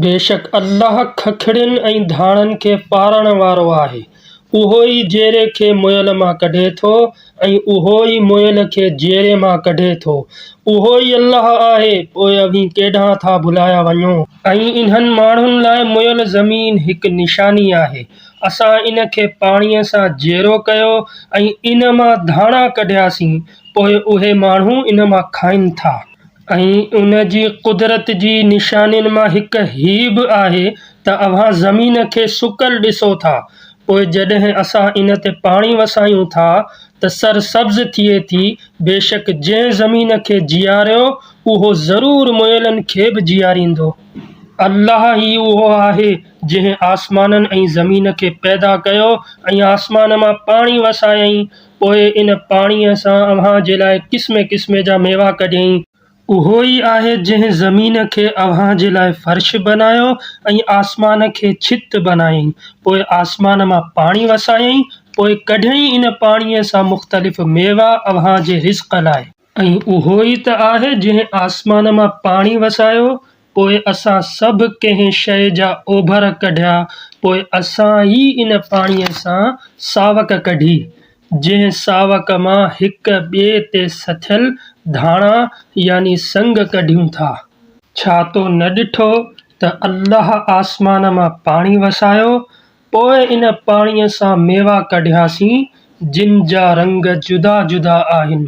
بيشڪ الله ککڙين ۽ ڌاڻن کي ڦاڙڻ وارو آهي. اهو ئي جيئري کي مئل مان ڪڍي ٿو ۽ اهو ئي مئل کي جيئري مان ڪڍي ٿو. اهو ئي الله آهي، پوء اوهين ڪيڏانهن ٿا ڀلايا وڃو؟ ۽ انهن ماڻهن لاء مئل زمين هڪ نشاني آهي. اسان ان کي پاڻيء سان جيئرو ڪيو ۽ ان مان ڌاڻا ڪڍياسين، پوء اهي ماڻهو ان مان کائن ٿا. ۽ ان جي قدرت جي نشانين مان هڪ هي به آهي ته اوهان زمين کي سڪل ڏسو ٿا، پوء جڏهن اسان ان تي پاڻي وسايون ٿا ته سرسبز ٿئي ٿي، بيشڪ جنهن زمين کي جياريو اهو ضرور مئلن کي به جياريندو. الله ئي اهو آهي جنهن آسمانن ۽ زمين کي پيدا ڪيو ۽ آسمان مان پاڻي وسايائين پوء ان پاڻيء سان اوهان جي لاء قسم قسم جا ميوا ڪڍيائين. اهو ئي آهي جنهن زمين کي اوهان جي لاء فرش بنايو ۽ آسمان کي ڇت بنايائين، پوء آسمان مان پاڻي وسايائين، پوء ڪڍيائين ان پاڻيء سان مختلف ميوا اوهان جي رزق لاء. ۽ اهو ئي ته آهي جنهن آسمان مان پاڻي وسايو، پوء اسان سڀ ڪنهن شيء جا اوڀر ڪڍيا، پوء اسان ئي ان پاڻيء سان ساوڪ ڪڍي، جنهن ساوڪ مان هڪ ٻئي تي سٿيل ڌاڻا يعني سنگ ڪڍيون ٿا. ڇا تو نه ڏٺو ته الله آسمان مان پاڻي وسايو، پوء ان پاڻيء سان ميوا ڪڍياسين، جن جا رنگ جدا جدا آهن.